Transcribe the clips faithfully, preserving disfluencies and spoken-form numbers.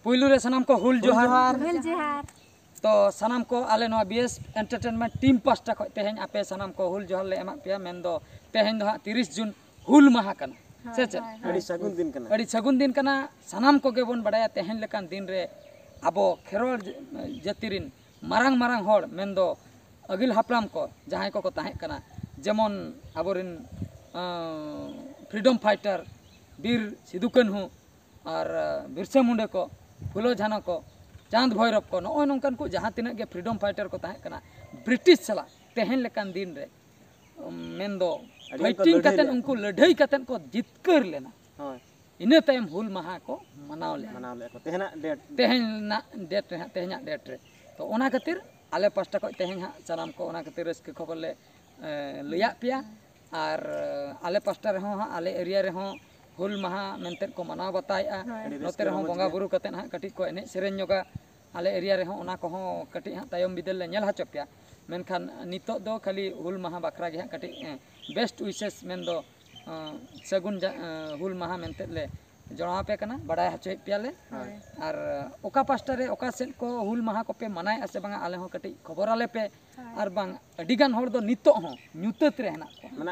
ᱯᱩᱭᱞᱩ ᱨᱮ ᱥᱟᱱᱟᱢ ᱠᱚ ᱦᱩᱞ ᱡᱚᱦᱟᱨ᱾ ᱦᱩᱞ ᱡᱚᱦᱟᱨ᱾ ᱛᱚ ᱥᱟᱱᱟᱢ ᱠᱚ ᱟᱞᱮ ᱱᱚᱣᱟ ᱵᱤ ᱮᱥ Entertainment team ᱯᱟᱥᱴᱟ ᱠᱷᱚᱱ ᱛᱮᱦᱮᱧ ᱟᱯᱮ ᱥᱟᱱᱟᱢ ᱠᱚ ᱦᱩᱞ ᱡᱚᱦᱟᱨ ᱞᱮ ᱮᱢᱟᱜ ᱯᱮᱭᱟ᱾ ᱢᱮᱱᱫᱚ ᱛᱮᱦᱮᱧ ᱫᱚ ᱦᱟᱸᱜ ᱛᱤᱨᱤᱥ ᱡᱩᱱ ᱦᱩᱞ ᱢᱟᱦᱟ ᱠᱟᱱᱟ, ᱥᱮ ᱪᱮᱫ? ᱟᱹᱰᱤ ᱥᱟᱹᱜᱩᱱ ᱫᱤᱱ ᱠᱟᱱᱟ᱾ ᱟᱹᱰᱤ ᱥᱟᱹᱜᱩᱱ ᱫᱤᱱ ᱠᱟᱱᱟ᱾ ᱥᱟᱱᱟᱢ ᱠᱚᱜᱮ ᱵᱚᱱ ᱵᱟᱲᱟᱭᱟ ᱛᱮᱦᱮᱧ ᱞᱮᱠᱟᱱ ᱫᱤᱱ ᱨᱮ ᱟᱵᱚ ᱠᱷᱮᱨᱣᱟᱲ ᱡᱟᱹᱛᱤ ᱨᱤᱱ ᱢᱟᱨᱟᱝ ᱢᱟᱨᱟᱝ ᱦᱚᱲ, ᱢᱮᱱᱫᱚ ᱟᱹᱜᱤᱞ ᱦᱟᱯᱲᱟᱢ ᱠᱚ ᱡᱟᱦᱟᱸᱭ ᱠᱚᱠᱚ ᱛᱟᱦᱮᱸ ᱠᱟᱱᱟ, ᱡᱮᱢᱚᱱ ᱟᱵᱚᱨᱮᱱ ᱯᱷᱨᱤᱰᱚᱢ ᱯᱷᱟᱭᱴᱟᱨ ᱵᱤᱨ ᱥᱤᱫᱩ ᱠᱟᱹᱱᱦᱩ ᱟᱨ ᱵᱤᱨᱥᱟ ᱢᱩᱱᱰᱟ ᱠᱚ, ᱯᱷᱩᱞᱳ ᱡᱷᱟᱱᱚ ᱠᱚ, ᱪᱟᱸᱫᱽ ᱵᱷᱳᱭᱨᱚᱵ ᱠᱚ, ᱱᱚᱜᱼᱚᱭ ᱱᱚᱝᱠᱟᱱ ᱠᱚ ᱡᱟᱦᱟᱸ ᱛᱤᱱᱟᱹᱜ ᱜᱮ ᱯᱷᱨᱤᱰᱚᱢ ᱯᱷᱟᱭᱴᱟᱨ ᱠᱚ ᱛᱟᱦᱮᱸ ᱠᱟᱱᱟ, ᱵᱨᱤᱴᱤᱥ ᱥᱟᱞᱟᱜ ᱛᱮᱦᱮᱧ ᱞᱮᱠᱟᱱ ᱫᱤᱱ ᱨᱮ ᱢᱮᱱᱫᱚ ᱯᱷᱟᱭᱴᱤᱝ ᱠᱟᱛᱮᱫ, ᱩᱱᱠᱩ ᱞᱟᱹᱰᱷᱟᱹᱭ ᱠᱟᱛᱮᱫ ᱠᱚ ᱡᱤᱛᱠᱟᱹᱨ ᱞᱮᱱᱟ᱾ ᱤᱱᱟᱹ ᱛᱟᱭᱚᱢ ᱦᱩᱞ ᱢᱟᱦᱟ ᱠᱚ ᱢᱟᱱᱟᱣ ᱞᱮᱫᱼᱟ᱾ ᱢᱟᱱᱟᱣ ᱞᱮᱫᱼᱟ ᱠᱚ ᱛᱮᱦᱮᱧᱟᱜ ᱰᱮᱴ᱾ ᱛᱮᱦᱮᱧ ᱨᱮᱱᱟᱜ ᱰᱮᱴ ᱨᱮ ᱦᱟᱸᱜ, ᱛᱮᱦᱮᱧᱟᱜ ᱰᱮᱴ ᱨᱮ᱾ ᱛᱚ ᱚᱱᱟ ᱠᱷᱟᱹᱛᱤᱨ ᱟᱞᱮ ᱯᱟᱥᱴᱟ ᱠᱷᱚᱱ ᱛᱮᱦᱮᱧ ᱦᱟᱸᱜ ᱥᱟᱱᱟᱢ ᱠᱚ ᱚᱱᱟ ᱠᱷᱟᱹᱛᱤᱨ ᱨᱟᱹᱥᱠᱟᱹ ᱠᱷᱚᱵᱚᱨ ᱞᱮ ᱞᱟᱹᱭᱟᱫ ᱯᱮᱭᱟ᱾ ᱟᱨ ᱟᱞᱮ ᱯᱟᱥᱴᱟ ᱨᱮᱦᱚᱸ ᱦᱟᱸᱜ, ᱟᱞᱮ ᱮᱨᱤᱭᱟ ᱨᱮᱦᱚᱸ ᱦᱩᱞ ᱢᱟᱦᱟ ᱢᱮᱱᱛᱮ ᱠᱚ ᱢᱟᱱᱟᱣ ᱵᱟᱛᱟᱣᱮᱫᱼᱟ᱾ ᱱᱚᱛᱮ ᱨᱮᱦᱚᱸ ᱵᱚᱸᱜᱟ ᱵᱩᱨᱩ ᱠᱟᱛᱮᱫ ᱦᱟᱸᱜ ᱠᱟᱹᱴᱤᱡ ᱠᱚ ᱮᱱᱮᱡ ᱥᱮᱨᱮᱧ ᱧᱚᱜᱟ᱾ ᱟᱞᱮ ᱮᱨᱤᱭᱟ ᱨᱮᱦᱚᱸ ᱚᱱᱟ ᱠᱚᱦᱚᱸ ᱠᱟᱹᱴᱤᱡ ᱦᱟᱸᱜ ᱛᱟᱭᱚᱢ ᱵᱤᱫᱟᱹᱞ ᱞᱮ ᱧᱮᱞ ᱦᱚᱪᱚ ᱯᱮᱭᱟ᱾ ᱢᱮᱱᱠᱷᱟᱱ ᱱᱤᱛᱚᱜ ᱫᱚ ᱠᱷᱟᱹᱞᱤ ᱦᱩᱞ ᱢᱟᱦᱟ ᱵᱟᱠᱷᱨᱟ ᱜᱮ ᱦᱟᱸᱜ ᱠᱟᱹᱴᱤᱡ ᱵᱮᱥᱴ ᱩᱭᱥᱮᱥ ᱢᱮᱱᱫᱚ ᱥᱟᱹᱜᱩᱱ ᱦᱩᱞ ᱢᱟᱦᱟ ᱢᱮᱱᱛᱮ ᱞᱮ ᱡᱚᱲᱟᱣ ᱟᱯᱮ ᱠᱟᱱᱟ, ᱵᱟᱲᱟᱭ ᱦᱚᱪᱚᱭᱮᱫ ᱯᱮᱭᱟᱞᱮ᱾ ᱟᱨ ᱚᱠᱟ ᱯᱟᱥᱴᱟ ᱨᱮ ᱚᱠᱟ ᱥᱮᱫ ᱠᱚ ᱦᱩᱞ ᱢᱟᱦᱟ ᱠᱚᱯᱮ ᱢᱟᱱᱟᱣᱮᱫᱼᱟ ᱥᱮ ᱵᱟᱝᱟ, ᱟᱞᱮ ᱦᱚᱸ ᱠᱟᱹᱴᱤᱡ ᱠᱷᱚᱵᱚᱨ ᱟᱞᱮ ᱯᱮ᱾ ᱟᱨ ᱵᱟᱝ, ᱟᱹᱰᱤ ᱜᱟᱱ ᱦᱚᱲ ᱫᱚ ᱱᱤᱛᱚᱜ ᱦᱚᱸ ᱧᱩᱛᱟᱹᱛ ᱨᱮ ᱦᱮᱱᱟᱜ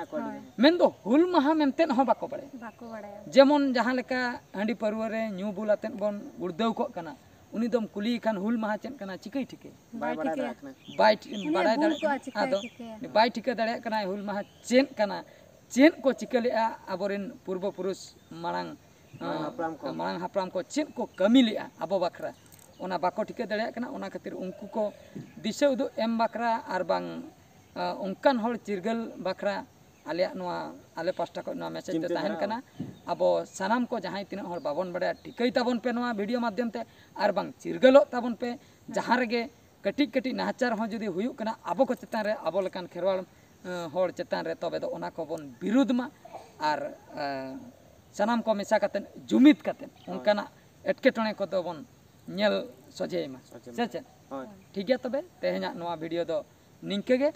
ᱠᱚᱣᱟ᱾ ᱢᱮᱱᱫᱚ ᱦᱩᱞ ᱢᱟᱦᱟ ᱢᱮᱱᱛᱮ ᱦᱚᱸ ᱵᱟᱠᱚ ᱵᱟᱲᱟᱭᱟ᱾ ᱵᱟᱠᱚ ᱵᱟᱲᱟᱭᱟ᱾ ᱡᱮᱢᱚᱱ ᱡᱟᱦᱟᱸ ᱞᱮᱠᱟ ᱦᱟᱺᱰᱤ ᱯᱟᱹᱨᱣᱟᱹ ᱨᱮ ᱧᱩ ᱵᱩᱞ ᱟᱛᱮᱫ ᱵᱚᱱ ᱜᱩᱲᱫᱟᱹᱣ ᱠᱚᱜ ᱠᱟᱱᱟ, ᱩᱱᱤ ᱫᱚᱢ ᱠᱩᱞᱤᱭᱮ ᱠᱷᱟᱱ ᱦᱩᱞ ᱢᱟᱦᱟ ᱪᱮᱫ ᱠᱟᱱᱟ ᱪᱤᱠᱟᱹᱭ ᱴᱷᱤᱠᱟᱹᱭᱟ? ᱵᱟᱭ ᱵᱟᱲᱟᱭ ᱫᱟᱲᱮᱭᱟᱜ ᱠᱟᱱᱟ᱾ ᱵᱟᱭ ᱴᱷᱤ-, ᱩᱱᱤᱭᱟᱜ ᱵᱟᱲᱟᱭ ᱵᱷᱩᱞ ᱫᱟᱲᱮᱭᱟᱜ ᱠᱚ ᱠᱟᱱᱟ᱾ ᱪᱤᱠᱟᱹᱭ ᱟᱫᱚ ᱴᱷᱤᱠᱟᱹᱭᱟ? ᱵᱟᱭ ᱴᱷᱤᱠᱟᱹ ᱫᱟᱲᱮᱭᱟᱜ ᱠᱟᱱᱟ ᱦᱩᱞ ᱢᱟᱦᱟ ᱪᱮᱫ ᱠᱟᱱᱟ, ᱪᱮᱫ ᱠᱚ ᱪᱤᱠᱟᱹ ᱞᱮᱫᱼᱟ ᱟᱵᱚᱨᱮᱱ ᱯᱩᱨᱵᱚ ᱯᱩᱨᱩᱥ ᱢᱟᱲᱟᱝ, ᱢᱟᱲᱟᱝ ᱦᱟᱯᱲᱟᱢ ᱠᱚ᱾ ᱢᱟᱲᱟᱝ ᱦᱟᱯᱲᱟᱢ ᱠᱚ ᱪᱮᱫ ᱠᱚ ᱠᱟᱹᱢᱤ ᱞᱮᱫᱼᱟ ᱟᱵᱚ ᱵᱟᱠᱷᱨᱟ, ᱚᱱᱟ ᱵᱟᱠᱚ ᱴᱷᱤᱠᱟᱹ ᱫᱟᱲᱮᱭᱟᱜ ᱠᱟᱱᱟ᱾ ᱚᱱᱟ ᱠᱷᱟᱹᱛᱤᱨ ᱩᱱᱠᱩ ᱠᱚ ᱫᱤᱥᱟᱹ ᱩᱫᱩᱜ ᱮᱢ ᱵᱟᱠᱷᱨᱟ ᱟᱨ ᱵᱟᱝ, ᱟ, ᱚᱱᱠᱟᱱ ᱦᱚᱲ ᱪᱤᱨᱜᱟᱹᱞ ᱵᱟᱠᱷᱨᱟ ᱟᱞᱮᱭᱟᱜ ᱱᱚᱣᱟ, ᱟᱞᱮ ᱯᱟᱥᱴᱟ ᱠᱷᱚᱱ ᱱᱚᱣᱟ ᱢᱮᱥᱮᱡᱽ ᱫᱚ ᱪᱤᱱᱛᱟᱹ ᱛᱟᱦᱮᱱ ᱫᱷᱟᱨᱟ᱾ ᱠᱟᱱᱟ᱾ ᱟᱵᱚ ᱥᱟᱱᱟᱢ ᱠᱚ ᱡᱟᱦᱟᱸᱭ ᱛᱤᱱᱟᱹᱜ ᱦᱚᱲ ᱵᱟᱵᱚᱱ ᱵᱟᱲᱟᱭᱟ, ᱴᱷᱤᱠᱟᱹᱭ ᱛᱟᱵᱚᱱ ᱯᱮ ᱱᱚᱣᱟ ᱵᱷᱤᱰᱤᱭᱳ ᱢᱟᱫᱽᱫᱷᱚᱢ ᱛᱮ, ᱟᱨ ᱵᱟᱝ ᱪᱤᱨᱜᱟᱹᱞᱚᱜ ᱛᱟᱵᱚᱱ ᱯᱮ᱾ ᱡᱟᱦᱟᱸ ᱨᱮᱜᱮ ᱠᱟᱹᱴᱤᱡ ᱠᱟᱹᱴᱤᱡ ᱱᱟᱦᱟᱪᱟᱨ ᱦᱚᱸ ᱡᱩᱫᱤ ᱦᱩᱭᱩᱜ ᱠᱟᱱᱟ ᱟᱵᱚ ᱠᱚ ᱪᱮᱛᱟᱱ ᱨᱮ, ᱟᱵᱚ ᱞᱮᱠᱟᱱ ᱠᱷᱮᱨᱣᱟᱲ, ᱮᱸ, ᱦᱚᱲ ᱪᱮᱛᱟᱱ ᱨᱮ, ᱛᱚᱵᱮ ᱫᱚ ᱚᱱᱟ ᱠᱚᱵᱚᱱ ᱵᱤᱨᱩᱫᱷ ᱢᱟ᱾ ᱟᱨ, ᱮᱸ, ᱥᱟᱱᱟᱢ ᱠᱚ ᱢᱮᱥᱟ ᱠᱟᱛᱮᱫ, ᱡᱩᱢᱤᱫ ᱠᱟᱛᱮᱫ ᱦᱳᱭ᱾ ᱚᱱᱠᱟᱱᱟᱜ ᱮᱴᱠᱮᱴᱚᱬᱮ ᱠᱚᱫᱚ ᱵᱚᱱ ᱧᱮᱞ ᱥᱚᱡᱷᱮᱭ ᱢᱟ᱾ ᱥᱚᱡᱷᱮ ᱥᱮ ᱢᱟ᱾ ᱪᱮᱫ? ᱦᱳᱭ᱾ ᱴᱷᱤᱠ ᱜᱮᱭᱟ, ᱛᱚᱵᱮ ᱛᱮᱦᱮᱧᱟᱜ ᱱᱚᱣᱟ ᱵᱷᱤᱰᱤᱭᱳ ᱫᱚ ᱱᱤᱝᱠᱟᱹ ᱜᱮ᱾